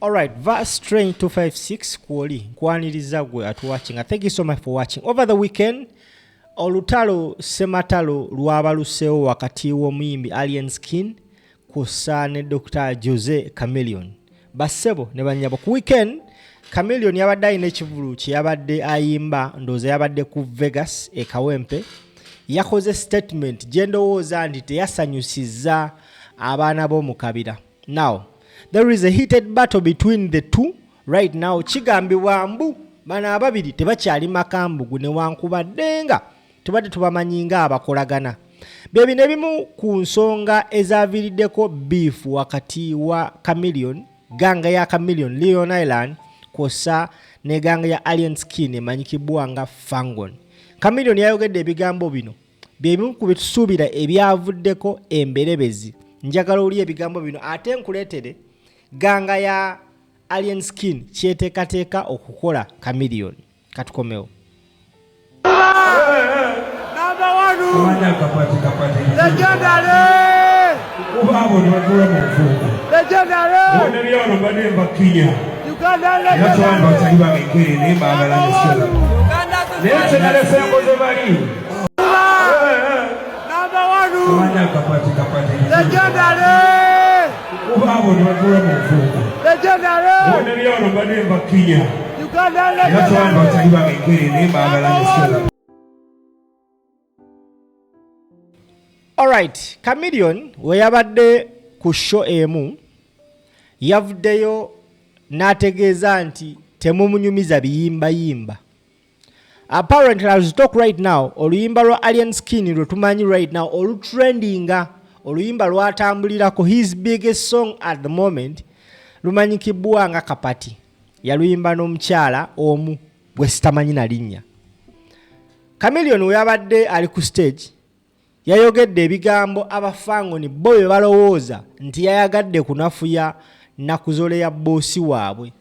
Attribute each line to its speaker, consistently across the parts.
Speaker 1: Alright, verse train 256 kwoli nkwaniriza gwe atuwatchinga. Thank you so much for watching. Over the weekend olutalo sematalo lwabaluseewo wakati w'omuyimbi Alien Skin kussa ne Dr. Jose Chameleone. Bassebo ne bannyabo, ku weekend Chameleone yabadde alina ekivulu kye yabadde ayimba, ndowooza yabadde ku Vegas e Kawempe. Yakoze statement gye ndowooza nti teyasanyusizza abaana b'omu kabira. Now there is a heated battle between the two right now. Kigambibwa mbu bano ababiri tebakyali makambugu newankubadde nga tubadde tubamanyi nga abakolagana. Bye bino ebimu ku nsonga ezaviiriddeko beef wakati wa Chameleone, ganga ya Chameleone Leon Island kwossa ne ganga ya Alien Skin emanyikibwa nga Fangon. Chameleone yayogedde ebigambo bino bye bimu ku byetusuubira ebyavuddeko emberebezi. Njagala oli ebigambo bino ate nkuleetere ganga ya Alien Skin kyeteekateeka okukola Chameleone. Katukomewo. Alright, Chameleone we yabadde ku show emu yavuddeyo n'ategeeza nti temumunyumiza biyimbayimba. Apparently as we talk right now, oluyimba lwa Alien Skin lwe tumanyi right now olutrendinga, oluyimba lwatambulirako, his biggest song at the moment, lumanyikibwa nga Kapati. Yaluyimba n'omukyala omu gwe sitamanyi na linnya. Chameleone we yabadde ali ku stage yayogedde ebigambo abafangoni bo bye balowooza nti yayagadde kunafuya nakuzoleya bboosi waabwe,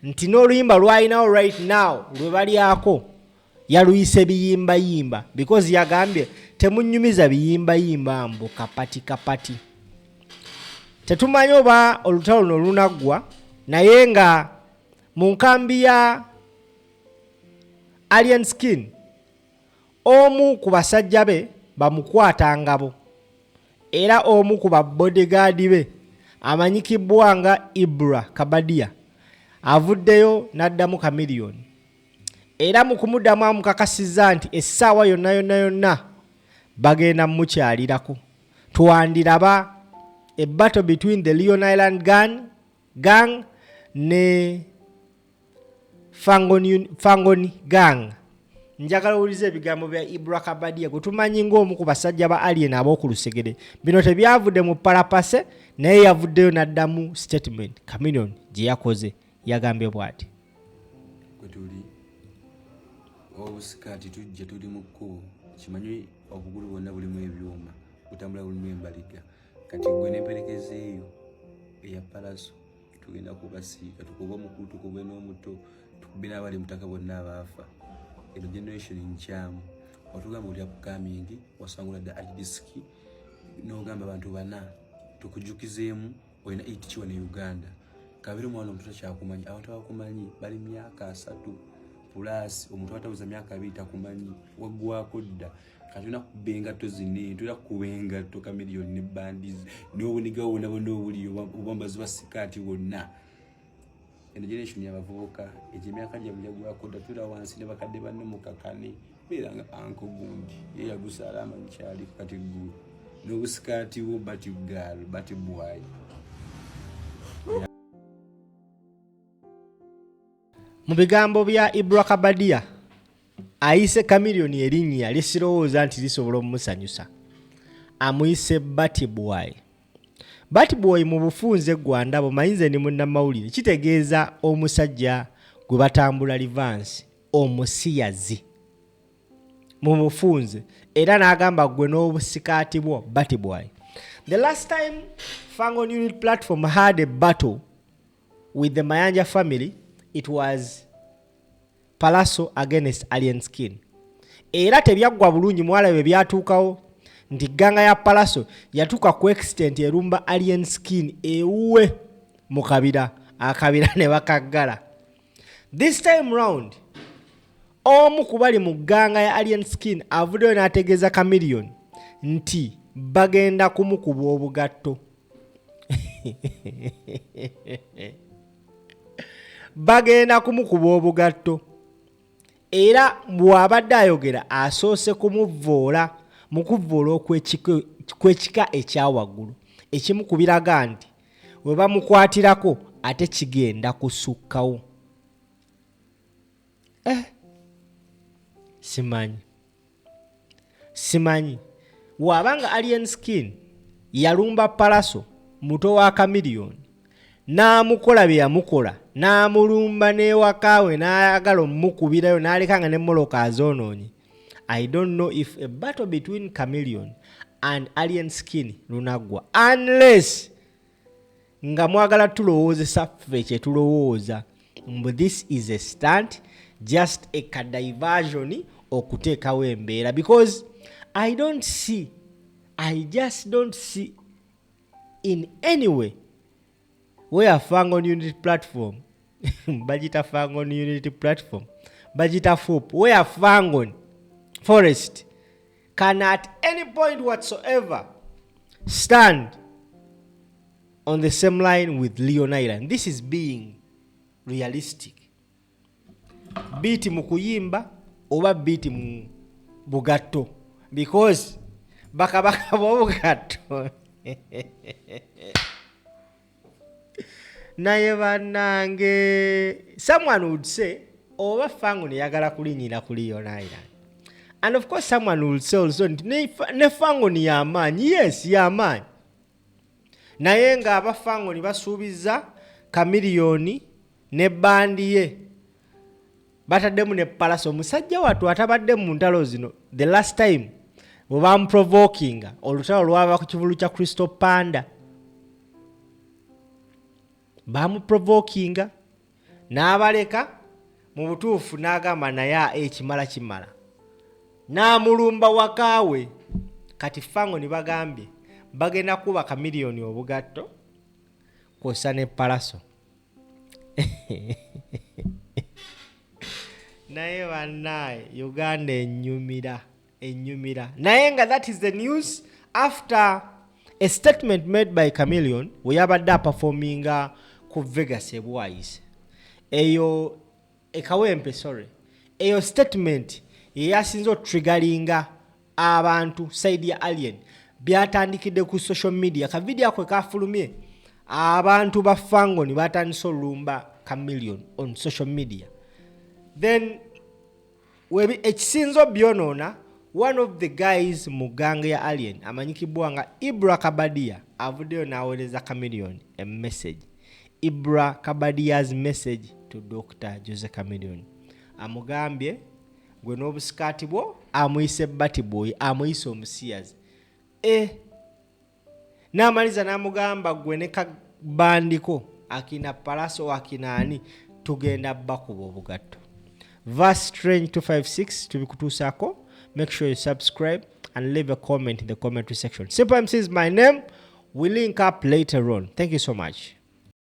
Speaker 1: nti n'oluyimba lwalinawo right now lwe balyako yaluyise biyimbayimba, because yagambye temunyumiza biyimbayimba mbu kapati kapati. Tetumanyi oba olutalo luno lunaggwa, naye nga mu nkambi ya Alien Skin omu ku basajja be bamukwata ngabo, era omu ku ba bodyguard be amanyikibwa nga Ibra Kabadia avuddeyo n'addamu Chameleone, era mu kumuddamu amukakasizza nti essaawa yonna yonna yonna bagenda mumukyalirako. Twandiraba a battle between the Leon Island gang ne Fangoni gang. Njagala owulize ebigambo bya Ibra Kabadia gwe tumanyi ng'omu ku basajja ba Alien ab'oku lusegere. Bino tebyavudde mu palapase, naye yavuddeyo n'addamu statement Chameleone gye yakoze. Yagambye bw'ati:
Speaker 2: Kwe tuli obusikaati tujja tuli mu kkubo, kimanyi obugulu bwonna bulimu ebyuma, butambula bulimu embaliga. Kati gwe nemperekeza eyo eya Palaso tugenda kubasiika, tukube omukulu, tukube n'omuto, tukube n'abali mutaka bonna abaafa. Eno generation nkyamu. Otugamba oli upcoming, wasangula dda artdisk, n'ogamba abantu bana tukujukizeemu olina 8 kiwa ne Uganda kabiri omwana omuto takyakumanyi. Abantu abakumanyi bali myaka 30 plus, omuntu atabuza myaka 2 takumanyi, waggwako dda. Kati tulina kukuba engatto zino, tulina kukuba engatto Chameleone ne bandizi n'obuniga bwonna bwonna obuli obwambazi bwa sikaati bwonna. Eno generation y'abavubuka egyo emyaka gyabwe gyaggwako dda. Tuula wansi ne bakadde banno mukakane, beera nga anko gundi ye yagusaala amanyi kyaliko. Kati ggulu n'obusikaati bwo bati girl bati boy.
Speaker 1: Mu bigambo bya Ibra Kabadia ayise Chameleone erinnya lyesirowooza nti lisobola omumusanyusa, amuyise Batty Boy. Batty Boy mu bufunze ggwanda bumanyi nze ndi munnamawulire, kitegeeza omusajja gwe batambula livansi, omusiyazi mu bufunze, era n'agamba gwe n'obusikaati bwo Batty Boy. The last time Fangon Unit Platform had a battle with the Mayanja family, it was Palaso against Alien Skin, era tebyaggwa bulungi. Muwala bwe byatuukawo nti ganga ya Palaso yatuuka ku extent erumba Alien Skin ewuwe mu kabira. Akabira ne bakaggala. This time round omu ku bali mu gganga ya Alien Skin avuddeyo n'ategeeza Chameleone nti bagenda kumukuba obugatto. Bagenda kumukuba obugatto. Era bw'abadde ayogera asoose kumuvvoola mu kuvvoola okw'ekika ekya waggulu, ekimu ku biraga nti we bamukwatirako ate kigenda kusukkawo. Eh, simanyi. Simanyi waaba nga Alien Skin yalumba Pallaso muto wa Chameleone n'amukola bye yamukola n'amulumba n'ewaka we n'ayagala omukubirayo n'aleka nga ne mmotoka azoonoonye. I don't know if a battle between Chameleone and Alien Skin lunaggwa unless nga mwagala tulowoozesa ffe kye tulowooza mbu this is a stunt, just a ka diversion okuteekawo embeera, because I don't see, I just don't see in any way where Fangon Unity Platform bagita Fangon Unity Platform bagita FUP, where Fangon Forest can at any point whatsoever stand on the same line with Leone Island. This is being realistic. Beat mu kuyimba oba beat mu bugatto, because bakabaka b'obugatto. Naye bannange, someone would say oba Fangon yagala kulinyira ku Leone Island, and of course someone would say also nti ne Fangon y'amaanyi. Yes, y'amaanyi, naye ng'aba Fangon basuubiza Chameleone ne bandi ye bataddemu ne Pallaso, omusajja wattu atabadde mu ntalo zino. The last time bwe bamuprovokinga olutalo lwava ku kivulu kya Crystal Panda, bamuprovokinga n'abaleka mu butuufu n'agamba naye ekimala kimala n'amulumba wakaawe. Kati Fangon bagambye bagenda kuba Chameleone obugatto kwossa ne Pallaso. Naye bannaaye, Uganda enyumira enyumira. Naye nga that is the news after a statement made by Chameleone we yabadde aperforminga ku Vegas ebwayise eyo ekawempe, sorry. Eyo statement yeyasinze otriggeringa abantu side ya Alien. Byatandikidde ku social media, ka video ako kafulumye, abantu ba Fangon batandise olumba Chameleone on social media. Then ekisinza obyonoona, one of the guys mu gang ya Alien amanyikibwa nga Ibra Kabadia avuddeyo n'aweereza Chameleone a message. Ibra Kabadia's message to Dr. Jose Chameleone, amugambye gwe n'obusikaati bwo, amuyise batty boy, amuyise omusiyazi e n'amaliza n'amugamba gwe ne kabandiko akina Pallaso akina ani tugenda bakuba obugatto. Verse Strange 256 tubikutuusaako. Make sure you subscribe and leave a comment in the commentary section. Simple MC is my name. We link up later on. Thank you so much.